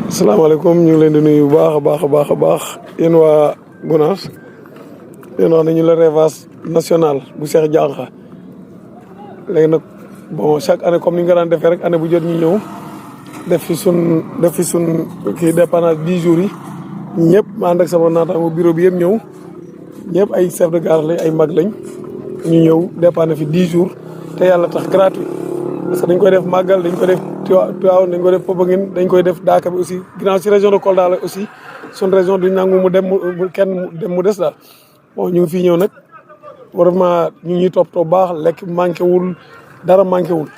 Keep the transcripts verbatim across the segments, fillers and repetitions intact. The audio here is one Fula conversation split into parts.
Asalaamaaleykum, ñu ngi leen di nuyu bu baax a baax a baax a baax, yéen waa Gounass. Yéen wax nañu la Rêvas national bu Cheikh Diankha. Léegi nag, bon, chaque année, comme ni nga daan defee rek, année bu jot ñu ñëw def fi sun def fi sun kii dépannage dix jours yi. Ñëpp ma ànd ak sama naataango bureau bi yëpp ñëw. Ñëpp ay chef de gare lañ, ay mag lañ. Ñu ñëw dépanner fi dix jours te yàlla tax, gratuit. Parce que dañ koy def Màggal, dañ koy def Tiwa- Tiwaawan, dañ koy def Popenguine, dañ koy def Daaka bi aussi. Ginnaaw si région de Kolda la aussi, sun région duñ nangu mu dem mu mu- kenn mu dem mu des daal. Bon, ñu ngi fii ñëw nag, vraiment ñu ngi ñuy toppatoo baax, lekk manqué wul, dara manqué wul.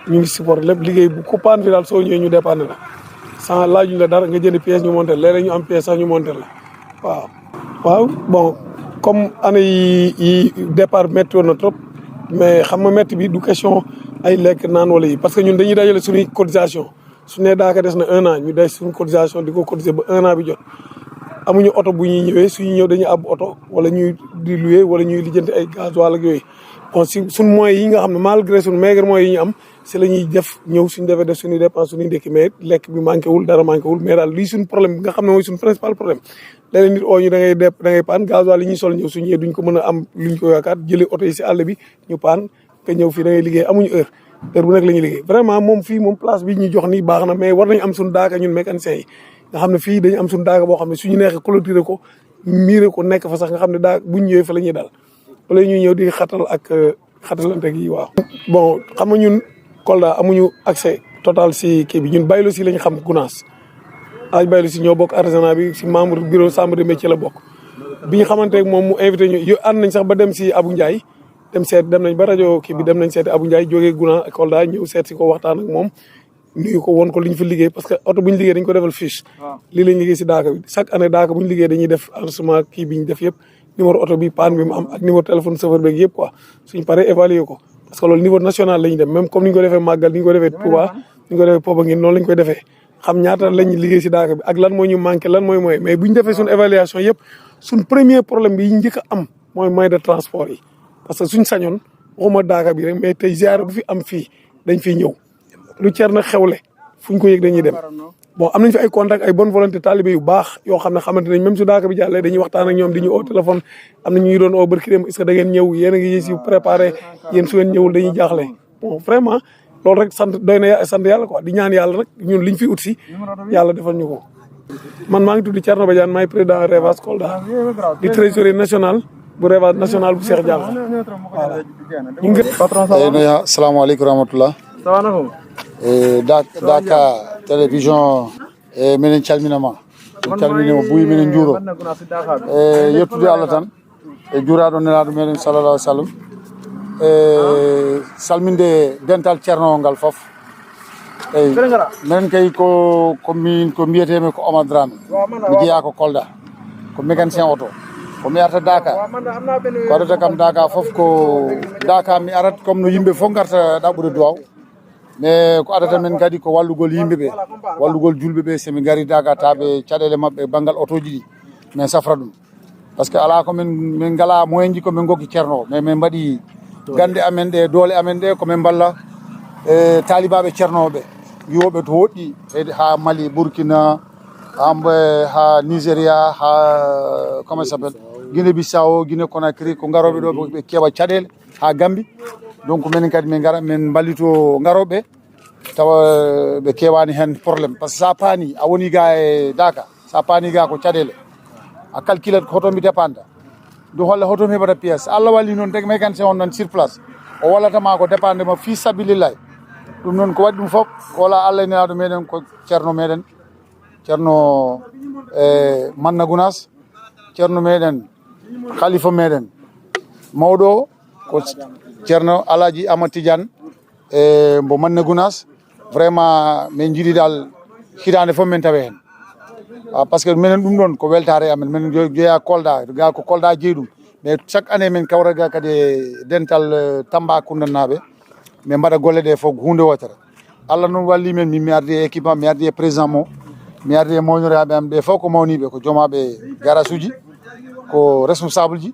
Ñu ngi support lépp, liggéey bu ku paan fi daal, soo ñëwee ñu dépanner la, sans laajuñ la dara, nga jënd pièce ñu monter, léeg-léeg ñu am pièce sax ñu monter la. Waaw. Waaw, bon, comme année yi yi départ métti woon na trop, mais xam nga métti bi du question ay lekk naan wala yi, parce que ñun dañuy dajale suñuy cotisation. Su nee Daaka des na un an, ñu day suñu cotisation di ko cotiser ba un an bi jot. Amuñu oto bu ñuy ñëwee, suñu ñëw dañuy ab oto wala ñuy di louer wala ñuy lijjanti ay gasoil ak yooyu. Bon, si suñ moyens yi nga xam ne, malgré suñu maigre moyens yi ñu am, si la ñuy def, ñëw suñu defee def suñuy dépense, suñuy ndekki, mais lekk bi manqué wul, dara manqué wul, mais daal lii suñu problème bi nga xam ne mooy suñu principal problème. Léeg-léeg nit oo ñu da ngay dep da ngay paan, gasoil yi ñuy sol ñëw, suñu ñëwee duñ ko mën a am luñ ko yaakaar, jëlee oto yi si àll bi, ñu paan, nga ñëw fii da ngay liggéey, amuñu heure. Heure bu nekk la ñuy liggéey. Vraiment, moom fii moom, place bi ñu jox nii baax na, mais war nañu am suñu Daaka ñun mécaniciens yi, nga xam ne fii dañu am suñu Daaka boo xam ne suñu neexee clôturer ko, miire ko, nekk fa sax, nga xam ne daa buñ ñëwee fa la ñuy dal, wala ñuy ñëw di xatal ak euh, xatalante gi. Waaw. Bon, xam nga ñun Kolda amuñu accès total si kii bi, ñun Baylo si lañ xam, Gounass. Aj Baylo si ñoo bokk artisanat bi, si membre bureau chambre de métier la bokk. Bi ñu xamante ak moom, mu invité ñu, yo ànd nañ sax ba dem si Abu Ndiaye, dem seet dem nañ ba rajo kii bi, dem nañ seeti Abu Ndiaye, jógee Gounass, Kolda, ñëw seet si ko, waxtaan ak moom, nuyu ko, woon ko li ñu fi liggéey, parce que oto bu ñu liggéey dañ ko defal fiche. Lii lañ liggéey si Daaka bi, chaque année Daaka bu ñu liggéey dañuy def enregistrement kii bi ñu def yëpp, numéro oto bi, panne bi mu am, ak numéro téléphone chauffeur beeg yëpp quoi. Suñ paree évaluer ko, parce que loolu niveau national la ñuy dem, même comme ni ñu ko defee Màggal, ni ñu ko defee Touba, ni ñu ko defee Popenguine, noonu la ñu koy defee, xam ñaata lañ liggéey si Daaka bi ak lan moo ñu manqué, lan mooy mooy. Mais bu ñu defee suñ évaluation yëpp, suñ premier problème bi yi njëkk a am mooy moyen de transport yi, parce que suñ sañoon, waxuma Daaka bi rek, mais tey ziar bu fi am fii, dañ fiy ñëw. Lu Thierno xewle, fu ñu ko yëg dañuy dem. Bon, am nañ fi ay contact, ay bonne volonté, taalibe yu baax yoo xam ne xamante nañ, même su Daaka bi jàllee dañuy waxtaan ak ñoom, di ñu oo téléphone. Am na ñu doon oo barki dem, est-ce que da ngeen ñëw, yéen a ngi si préparé, yéen su ngeen ñëwul dañuy jaaxle. Bon, vraiment, loolu rek sant doy na ya- sant yàlla quoi. Di ñaan yàlla rek, ñun liñ fi ut si, yàlla defal ñu ko. Man, maa ngi tudd Thierno Badiane, maay président Rêvas Kolda, di trésorier national bu Rêvas national bu Cheikh Diankha. Voilà. Ñu ngi patron, ça va? Eh, no, ya, assalamu aleykum rahmatullah. Ça va, nako? Eh, Da- Daka télévision, e menen calminama. En calminima, buy menen njuuro. E yettude Allah tan, e juuraɗo nelaɗo meɗen sallallahu alaihi wasallam. E salminde dental Ceerno ngal fof. Eyi, minen kay ko ko min ko mbiyetemi ko Omar Dramé. Mi jeeya ko Kolda, ko mécanicien auto. Ko mi arta Daka, ko adata kam Daka fof ko Daka mi arat, comme no yimɓe fof garta ɗaɓɓude duwaw. Mais ko adata men kadi ko wallugol yimɓe ɓe, wallugol julɓe ɓe. So ɓe ngari Daka, tawa ɓe caɗeele maɓɓe banngal otoji ɗi, min safra ɗum. Parce que alaa ko min, min ngalaa moyen ji ko min ngokki Ceerno o, mais min mbaɗi gannde amen ɗe, doole amen ɗe, ko min mballa e taalibaaɓe Ceerno o ɓe, yooɓe to woɗɗi, e haa Mali, Burkina, haa mbo-, haa Nigeria, haa, comment ça s'appelle, Guinée Bissau, Guinée Conakry, ko ngarooɓe ɗo ɓe keewa caɗeele haa Gambie. Donc minen kadi min ngara, min mballito ngarooɓe, tawa ɓe keewaani heen problème. Parce que so a paani, a woni ga e Daka, so a paani ga ko caɗeele, a calculat ko hoto mi dépendre, ndu holla hoto mi heɓata pièce. So Allah walli noon, tagi mécanicien on nan sur place, o wallata ma ko dépendre ma fii sabilillahi. Ɗum noon ko waɗi ɗum fof, ko wala Allah e nelaaɗo meɗen, ko Ceerno meɗen, Ceerno, e Manna Gunaas, Ceerno meɗen, Khalifa meɗen mawɗo o, ko Ceerno Alhaji Amadou Tidiane, e mbo Manna Gunaas. Vraiment, min njiɗi dal hitaande fof min tawe heen. Ah, parce que minen ɗum ɗoon ko weltaare amen. Min jo-, jeyaa Kolda, ga ko Kolda jeyi ɗum. Mais chaque année min kawra ga kadi e dental, eh, Tambacounda naaɓe. Min mbaɗa golle ɗe fof ko huunde wootere. Allah noon walli men, min mi ardi e équipement, mi ardi e président mo, mi ardi e mawniraaɓe am ɓe fof ko mawniiɓe, ko jomaaɓe garage uji, ko responsable ji.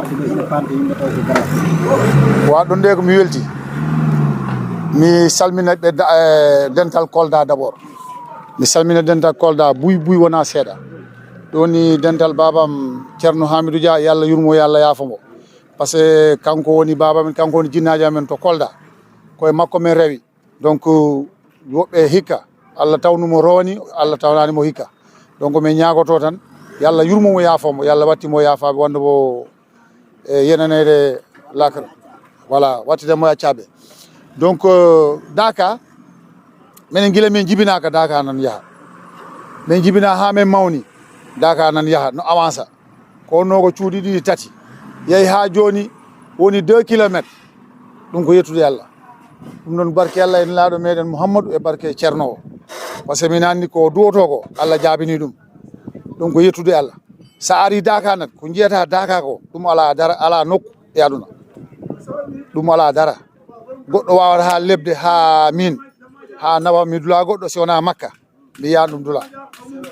arde ɗo ina pamta yimɓe taw ko garage. Wa ɗum de ko mi welti. Mi salmina ɓe da-, eh, dental Kolda d'abord. Mi salmina dental Kolda buy buy wona seeɗa. Ɗum woni dental babam Ceerno Hamidou Dia, yo Allah yurmo, yo Allah yaafo mo. Parce que kanko woni baba men, kanko woni jinnaajo amen to Kolda. Koye makko men rewi. Donc, woɓɓe hikka, Allah tawnu mo rowani, Allah tawnaani mo hikka. Donc, min ñaagoto tan, yo Allah yurmo mo, yaafo mo, yo Allah watti mo yaafaaɓe, wonde mo e yenanede lakra. Voilà, wattide mo yaccaaɓe. Donc, euh, Daka, minen gila min jibinaaka Daka nan yaha. Min jibina haa min mawni, Daka nan yaha, no avansa. Ko wonnoo ko cuuɗi ɗiɗi tati. Yahi haa jooni woni deux kilomètres. Ɗum ko yettude Allah. Ɗum noon barke Allah e Nelaaɗo meɗen Muhammadu e barke Ceerno o. Parce que min anndi ko duwoto ko, Allah jaabini ɗum. Ɗum ko yettude Allah. Sa ari Daka nan, ko njiyata Daka ko, ɗum alaa dara, alaa nokku e aduna. Ɗum alaa dara. Goɗɗo waawata haa lebde haa min, haa nawa mi dula goɗɗo si wonaa Makka. Mi yiyan ɗum dula.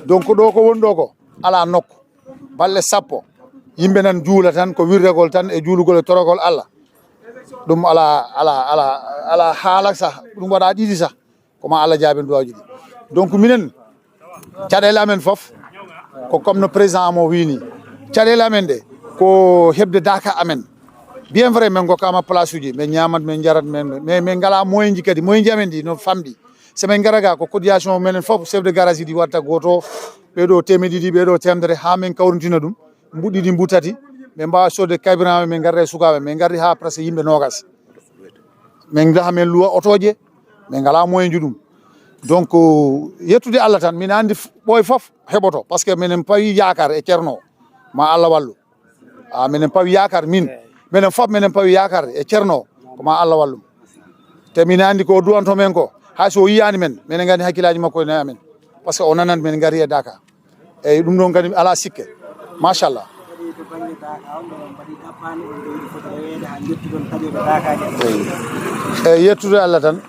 Donc ɗo ko woni ɗo ko alaa nokku. Balɗe sappo. Yimɓe nan juula tan, ko wirdegol tan e juulugol e torogol Allah. Ɗum alaa, alaa, alaa, alaa haala sah. Ɗum waɗa ɗiɗi sah. Ko ma Allah jaabin duwawji ɗi. Donc minen, caɗeele amen fof, ko comme no président amo wini. Caɗeele amen ɗe, ko heɓde Daka amen. Bien vrai, min ngokkama place uji, min ñamat, min jarat, min, mais min ngala moyen ji kadi. Moyen ji amen ɗi no famɗi. So min ngara ga, ko cotisation menen fof, chef de garage ɗi watta goto, ɓeɗo temeɗe ɗiɗi, ɓeɗo temedere, haa min kawrintina ɗum. Mbuɗɗi ɗi mbuttati, min mbawa sodde carburant, min ngarda e sukaɓe, min ngardi haa presque yimɓe nogas. Min njaha min luwa otoje, min ngala moyen ji ɗum. Donc, yettude Allah tan, min andi f-, ɓooy fof heɓoto, parce que minen pawi yakar e Ceerno, ma Allah wallu. A, minen pawi yakar min, minen fof minen pawi yakar e Ceerno, ko ma Allah wallum. Te min andi ko duwanto men ko, hay so o yiyani men, minen gandi hakkillaji makko ene amen. Parce que o nanat men ngari e Daka. Eyyi, ɗum ɗon kadi alaa sikke. Machallah. Kadi to bannge Daka on, ɗo on mbaɗi ɗaɓɓaande, on ɗo yiɗi foti reweede haa njettuɗon taƴoɓe Daka ɓe. Eyyi. Eyyi, yettude Allah tan.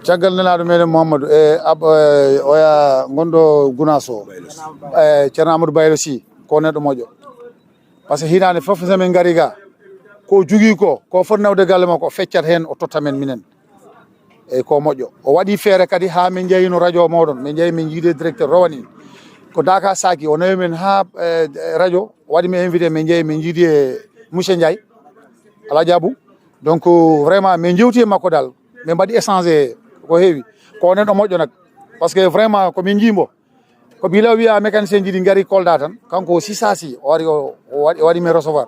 Caggal Nelaaɗo meɗen Muhammadu, e ab-, e oya gonɗo Gunaas o. E Ceerno Amadou Baylo Sy, ko neɗɗo moƴƴo. Parce que hitaande fof so min ngari ga, ko jogii ko, ko foti nawde galle makko, o feccat heen, o totta men minen. Eyyi, ko moƴƴo. O waɗi feere kadi haa min njeyino radio mooɗon, min njeyi min njiidi directeur rowani. Ko Daka Saki, o nawi men haa, eh, radio, o waɗi min invité, min njeyi min njiidi e monsieur Ndiaye, Alhaji Abou. Donc, vraiment, min jewti e makko dal, min mbaɗi échange ko heewi. Ko neɗɗo moƴƴo nak, parce que vraiment ko min njiimbo. Ko bila wiya mécanicien ji ɗi ngari Kolda tan, kanko o sisasi, o wari o, o waɗi, o waɗi min recevoir.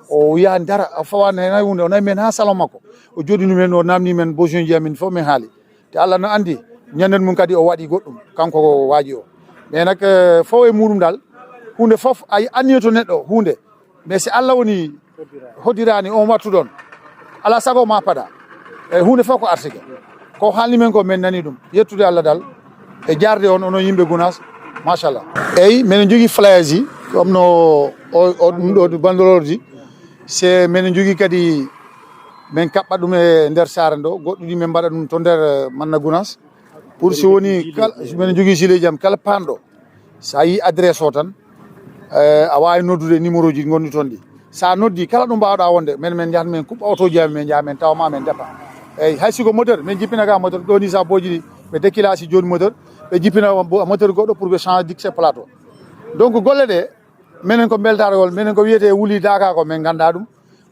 O wiya dara, a fawa ne na hunde, o nawi men ha salon makko. O joɗini men, o namni men besoin ji amin fof min haali. Te Allah no andi, ñanden mum kadi o waɗi goɗɗum, kanko o waaji o. Mais nak, eh, fof e muɗum dal, hunde fof ay anniyoto neɗɗo, hunde. Mais si Allah woni hoddirani on wattu ɗon, ala sago ma paɗa. E hunde fof ko arsike. Ko haalni men ko, min nani ɗum. Yettude Allah dal e jaarde on, onon yimɓe Gunaas, machallah. Eyyi, minen jogii flyers ji, comme no o, o, ɗum ɗo banderole ji. Se minen jogii kadi, min kaɓɓa ɗum e nder saare ɗo, goɗɗo ɗi min mbaɗa ɗum to nder, eh, Manna Gunaas. Pour si woni kala, minen jogii gilet ji am, kala panɗo. So a yii adresse o tan, eh, a waawi noddude numéro ji gonɗi toon ɗi. So a noddi, kala ɗo mbaawɗa wonde, min, min njahat, min kuɓɓa otooji amen, min njaha, min tawa ma, min deppa. Eyyi, hay si ko moteur, min jippina ga moteur, ɗo ni sa booji ɗi, ɓe déclasse jooni moteur, ɓe jippina mo-, moteur goɗɗo pour ɓe change dicté plateau. Donc, golle ɗe, minen ko mbeltaare gol, minen ko wiyetee wuli Daka ko, min ngannda ɗum.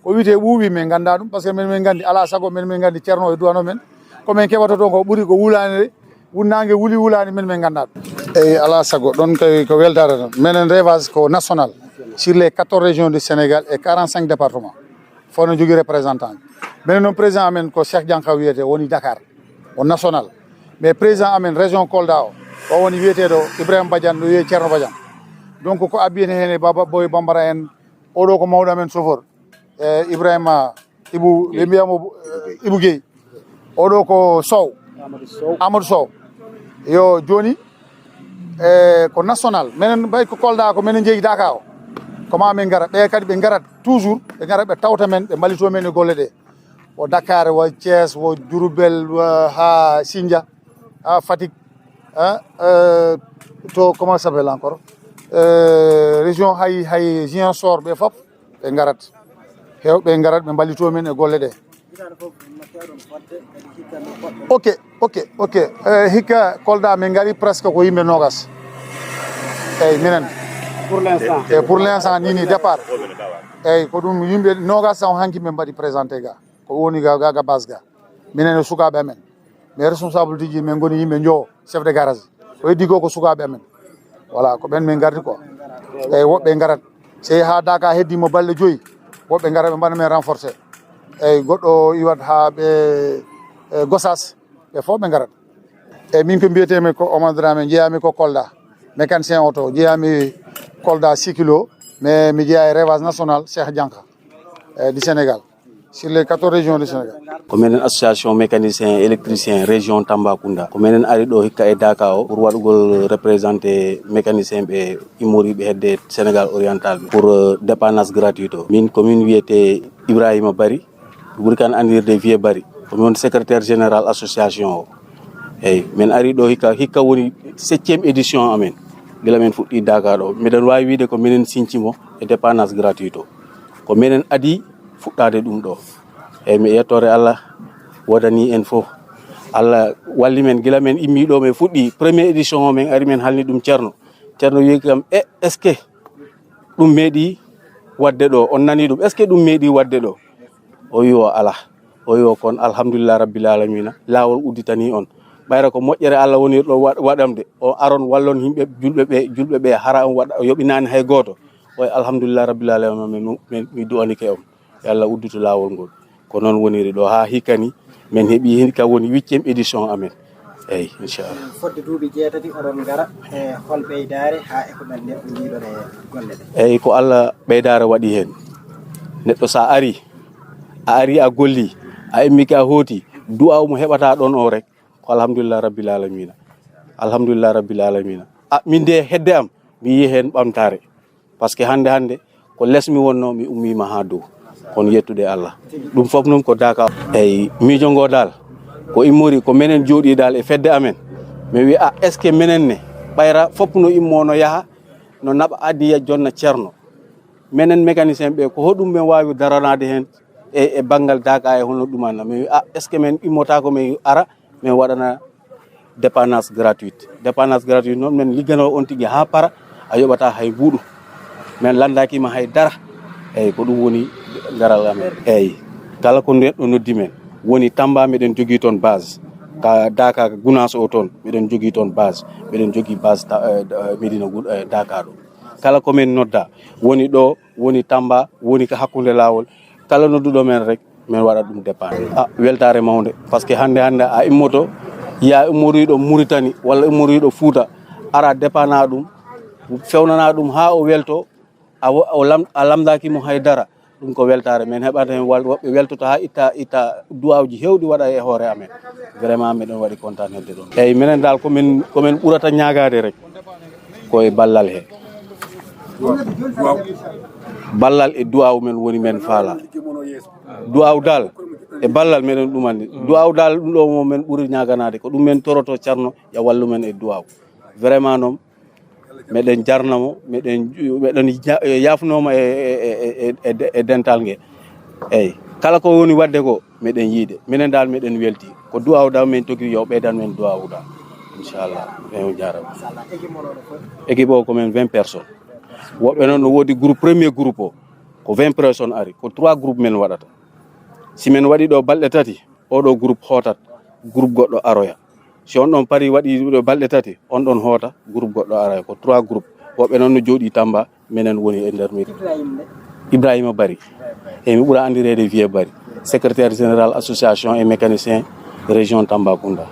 Ko wiyetee ɓuuɓi, min ngannda ɗum, parce que min, min nganndi alaa sago, min, min nganndi Ceerno e duwano men. Ko min keɓata toon ko ɓuri ko wulaande, wunnaange wuli wulaani, min, min ngannda ɗum. Eyyi, alaa sago, ɗoon kay ko weltaare tan. Minen Revas ko national, sur les quatorze régions du Sénégal et quarante-cinq départements. Fof no jogii représentant. Minen noon président amen ko Cheikh Dianka wiyetee, woni Dakar. o national. Mais président amen région Kolda o, o woni wiyeteeɗo Ibrahima Badiane, no wiyee Ceerno Badiane. Donc ko abbi en heen e Baba Boy Bambara en, oɗo ko mawɗo amen chauffeur, e Ibrahima Ibu, ɓe mbiyamo, eh, Ibu Gueye. Oɗo ko Sow, Amadou Sow. Yo jooni, e ko national. Menen mbay ko Kolda, ko menen jeeyi Daka o. Ko ma min ngara. Ɓe kadi ɓe ngarat toujours, ɓe ngara ɓe tawta men, ɓe mballito men e golle ɗe. Wo Dakar, wo Thiès, wo Diourbel, wo ha Sindia, ha Fatick, hein, euh, to, comment ça s'appelle encore? Euh, région hay, hay Ziguinchor, ɓe fop ɓe ngarat. Hewɓe ngarat, ɓe mballito men e golle ɗe. Ok, ok, ok. Eh, hikka Kolda min ngari presque ko yimɓe nogas. Eyyi, minen. Pour l'instant. E pour l'instant, ni, ni départ. Eyyi, ko ɗum yimɓe nogas tan hanki min mbaɗi présenté ga. Ko woni ga, ga, ga base ga. Minen e sukaaɓe amen. Mais responsable ji min ngoni yimɓe njowo, chef de garage. Ko heddi ko, ko sukaaɓe amen. Voilà, ko ɓen min ngardi ko. Eyyi, woɓɓe ngarat. Sey ha Daka heddi mo balɗe joyi, woɓɓe ngarat ɓe mbaɗa men renforcé. Eyyi, goɗɗo iwat ha ɓe, e Gossas, ɓe fof ɓe ngarat. Eyyi, min ko mbiyetemi ko Omar Dramé, jeeyami ko Kolda, mécanicien auto, jeeyami Kolda six kilo, mais mi jeeya e Revas National Cheikh Dianka, eh, du Sénégal, sur les quatorze régions du Sénégal. Ko minen association mécanicien électricien région Tambacounda. Ko minen ari ɗo hikka e Daka o pour waɗugol représenté mécanicien ɓe immoriiɓe hedde Sénégal oriental ɓe pour, euh, dépannage gratuit o. Min ko min wiyete Ibrahima Bari, ɓuri kan anndirde Vieux Bari. Ko min woni secrétaire général association o. Eyyi, min ari ɗo hikka, hikka woni septième édition amen. Gila min fuɗɗi Daka ɗo, miɗen waawi wiide ko minen sinci mo e dépannage gratuit o. Ko minen adi fuɗɗaade ɗum ɗo. Eyyi, mi yettore Allah woodani en fof. Allah walli men gila men immi ɗo, men fuɗɗi première édition o, men ari men halni ɗum Ceerno. Ceerno wi kam, "E, est-ce que ɗum meeɗi waɗde ɗo? On nani ɗum? Est-ce que ɗum meeɗi waɗde ɗo?" O wi o alaa. O wi o kon alhamdulillah rabbil alamina, laawol udditani on. Ɓayra ko moƴƴere Allah woni ɗo wa-, waɗamde. O aron wallon yimɓe julɓe ɓe, julɓe ɓe hara on waɗa, o yoɓinaani hay gooto. O wi alhamdulillah rabbil alamina, min, min, mi du'anike on. Yo Allah udditu laawol ngol. Ko noon woniri ɗo haa hikka ni, min heɓi hikka woni huitième édition amen. Eyyi, inchallah. Fodde duuɓi jeetati oɗon ngara, e hol ɓeydaare haa e ko nanndi on njiiɗon e golle ɗe? Eyyi, ko Allah ɓeydaare waɗi heen. Neɗɗo so a ari, a ari a golli, a immike a hooti, du'aaw mo heɓata ɗoon o rek, ko alhamdulillah rabbil alamina. Alhamdulillah rabbil alamina. A, min de hedde am, mi yii heen ɓamtaare. Par ce que hannde, hannde ko les mi wonnoo, mi ummiima haa dow. Kono yettude Allah. Ɗum fof noon ko Daka. Eyyi, miijo ngo dal, ko immori, ko menen jooɗii dal e fedde amen. Mi wi, "A, est-ce que menen ne, ɓayra fof no immoo, no yaha, no naɓa addiya jonna Ceerno? Menen mécanicien ɓe, ko hoɗum men waawi daranaade heen e, e banngal Daka e hono ɗum anna?" Mi wi, "A, est-ce que men immotaako men ara, men waɗana dépannage gratuite?" Dépannage gratuite noon, men ligganoo on tigi haa para, a yoɓataa hay mbuuɗu. Men lanndaaki ma hay dara. Eyyi, ko ɗum woni ngaral amen. Eyyi, kala ko neɗɗo noddi men, woni Tamba, meɗen jogii toon base. Ka Daka, ka Gunaas o toon, meɗen jogii toon base. Meɗen jogii base ta-, eh, eh, Medina Gu-, eh, Daka ɗo. Kala ko men nodda, woni ɗo, woni Tamba, woni ka hakkunde laawol, kala nodduɗo men rek, min waɗa ɗum dépannage. A, weltaare mawnde, par ce que hannde, hannde a immoto, yiya immoriiɗo Mauritanie walla immoriiɗo Fuuta, ara dépannaa ɗum, fewnanaa ɗum haa o welto, a wo-, o lam-, a lamndaaki mo hay dara. Ɗum ko weltaare, min heɓata heen wal-, woɓɓe weltoto haa itta, itta duwaawuji heewɗi waɗa e hoore amen. Vraiment, miɗen waɗi kontaan hedde ɗoon. Eyyi, minen dal ko min, ko min ɓurata ñaagaade rek, ko e ballal he. Ballal e duwaaw men woni men faala. Duwaaw dal e ballal meɗen ɗum anndi. Duwaaw dal ɗum ɗo mo men ɓuri ñaaganaade. Ko ɗum men toroto Ceerno ya wallu men e duwaaw. Vraiment noon meɗen jarna mo, meɗen, meɗen ja-, yaafnoo mo e, e, e, e, e, e dental nge. Eyyi. Kala ko woni waɗde ko, meɗen yiide. Minen dal meɗen welti. Ko duwaaw dal men togiri yo ɓeydan men duwaaw dal. Inchallah. Eyo, jaarama. Équipe o ko men vingt personnes. Woɓɓe noon no woodi groupe, premier groupe o, ko vingt personnes ari, ko trois groupes men waɗata. Si men waɗi ɗo balɗe tati, oɗo groupe hootat, groupe goɗɗo aroya. Si on ɗon pari waɗi ɗo balɗe tati, on ɗon hoota, groupe goɗɗo aroya. Ko trois groupes. Woɓɓe noon no jooɗi Tamba, menen woni e nder mairie. Ibrahima Bari. E mi ɓura anndireede Vieux Bari. Secrétaire général association et mécanicien région Tambacounda.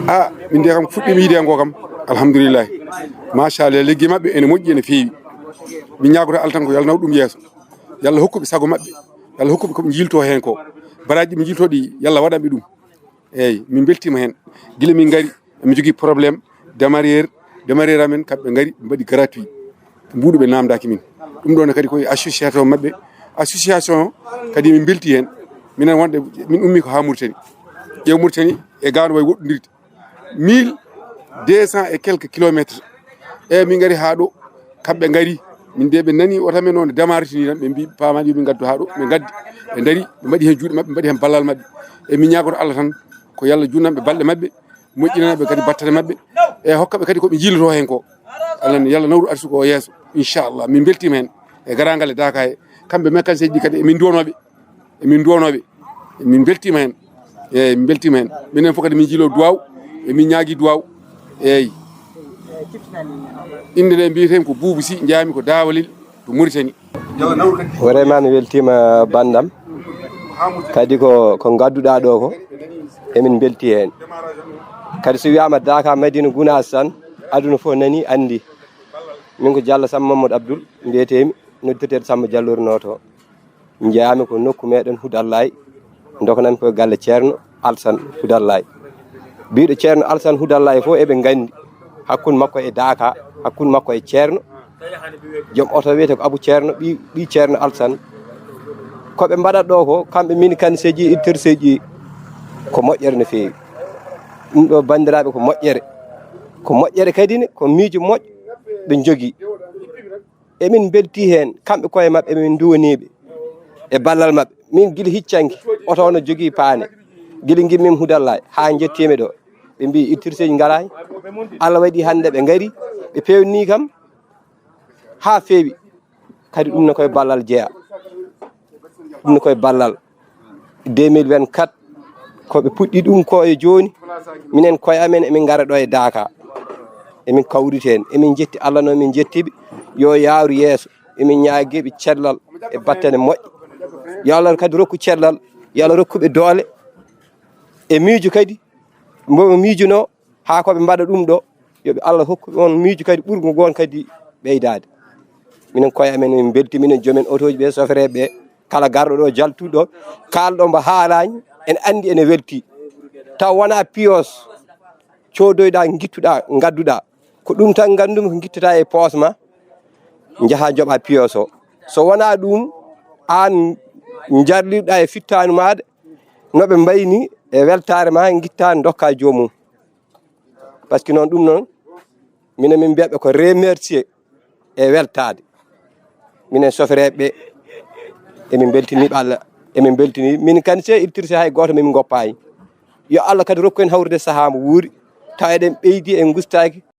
A, min de kam fuɗɗiima yiide ngo kam, alhamdulillahi. Machallah, liggey maɓɓe ene moƴƴi, ene feewi. Min ñaagotoo Allah tan ko yo Allah naw ɗum yeeso. Yo Allah hokku ɓe sago maɓɓe. Yo Allah hokku ɓe ko ɓe njiiltoo heen ko. Baraaji ɗi ɓe njiiltoo ɗi, yo Allah waɗan ɓe ɗum. Eeyi, min mbeltiima heen. Gila min ngari, emin njogii problème démarreur, démarreur amen, kamɓe ngari, ɓe mbaɗi gratuit. Mbuuɗu ɓe naamndaaki min. Ɗum ɗoon kadi ko e association maɓɓe. Association kadi min mbeltii heen. Minen wonɓe, min ummii ko haa Mauritanie. Ƴeew Mauritanie e Gano wayi woɗɗondirde. Mille deux cents et quelques kilomètres. Eeyi, min ngari haa ɗo, kamɓe ngari. Min de ɓe nani oto men o no démarriti ni tan, ɓe mbi paamaani yo min ngaddu haa ɗo, ɓe ngaddi. Ɓe ndari, ɓe mbaɗi heen juuɗe maɓɓe, ɓe mbaɗi heen ballal maɓɓe. Eeyi, min ñaagoto Allah tan ko yo Allah junnanɓe balɗe maɓɓe, moƴƴinanaɓe kadi battane maɓɓe. E hokkaɓe kadi ko ɓe njiilotoo heen ko. Allah ne, yo Allah nawru arsuko o yeeso, inchallah. Min mbeltiima heen e garaangal e daaka he. Kamɓe mécanicien ji kadi, emin nduwanooɓe. Emin nduwanooɓe. Emin mbeltiima heen. Eeyi, min mbeltiima heen. Minen fof kadi min njiiloo duwaaw. Emin ñaagii duwaaw. Eeyi. Innde nde mbiyeten ko Buubu Sy, njeyaa-mi ko Daawalel to Mauritanie. Vraiment mi weltiima banndam. Kadi ko, ko ngadduɗaa ɗo ko, emin mbeltii heen. Kadi so wiyaama Daaka Madina Gunaas tan, aduna fof nani, anndi. Min ko Jallo Samba Mamadou Abdoul mbiyetee-mi, noddirteeɗo Samba Jallo Runoto. Njeyaa-mi ko nokku meɗen Hudallaay, ndokanan ko e galle Ceerno Alsan Hudallaay. Biiɗo Ceerno Alsan Hudallaay fof eɓe nganndi hakkunde makko e Daaka, hakkunde makko e Ceerno. Joom oto wiyetee ko Abu Ceerno, ɓii, ɓii Ceerno Alsan. Ko ɓe mbaɗata ɗo ko, kamɓe min kan seeji, ittir seeji, ko moƴƴere no feewi. Ɗum ɗo, banndiraaɓe, ko moƴƴere. Ko moƴƴere kadi ne, ko miijo moƴƴo ɓe njogii. Emin mbeltii heen, kamɓe koye maɓɓe, emin nduwanii ɓe e ballal maɓɓe. Min gila hiccanki, oto o no jogii paane. Gila ngimmi Hudallaay, haa njettii-mi ɗo. Ɓe mbii ittirseeji ngaraani. Allah waɗi hannde ɓe ngari, ɓe peewnii kam haa feewi. Kadi ɗum ne koye ballal jeyaa. Ɗum ne koye ballal. Deux mille vingt-quatre, ko ɓe puɗɗi ɗum ko e jooni, minen koye amen emin ngara ɗo e Daaka. Emin kawriti heen, emin njetti Allah no min njetti ɓe, yo yaaru yeeso. Emin ñaagii ɓe cellal e battane moƴƴe. Yo Allah kadi rokku cellal, yo Allah rokku ɓe doole e miijo kadi, mbo ɓe miijunoo, haa ko ɓe mbaɗa ɗum ɗo, yo ɓe Allah hokku ɓe on miijo kadi ɓurgo ngoon kadi ɓeydaade. Minen koye amen, min mbeltii, minen joomen otooji ɓe, sofereeɓe ɓe, kala garɗo ɗo, jaltuɗo ɗo, kaalɗo mbo haalaani, en anndi ene weltii. Taw wonaa piyos coodoyɗaa, ngittuɗaa, ngadduɗaa. Ko ɗum tan nganndumi ko ngittoɗaa e poos ma, njahaa njoɓaa piyos o. So wonaa ɗum, aan njarlirɗaa e fittaandu maaɗa, no ɓe mbayni e weltaare ma, ngittaa ndokkaa joomum. Par ce que noon, ɗum noon, minen min mbiyaɓe ko remercier e weltaade. Minen sofereeɓe ɓe, emin mbeltini ɓe Allah, emin mbeltini. Min kan se iltirse hay gooto min ngoppaani. Yo Allah kadi rokku en hawrude sahaa mo wuuri, tawa eɗen ɓeydi, en ngustaaki.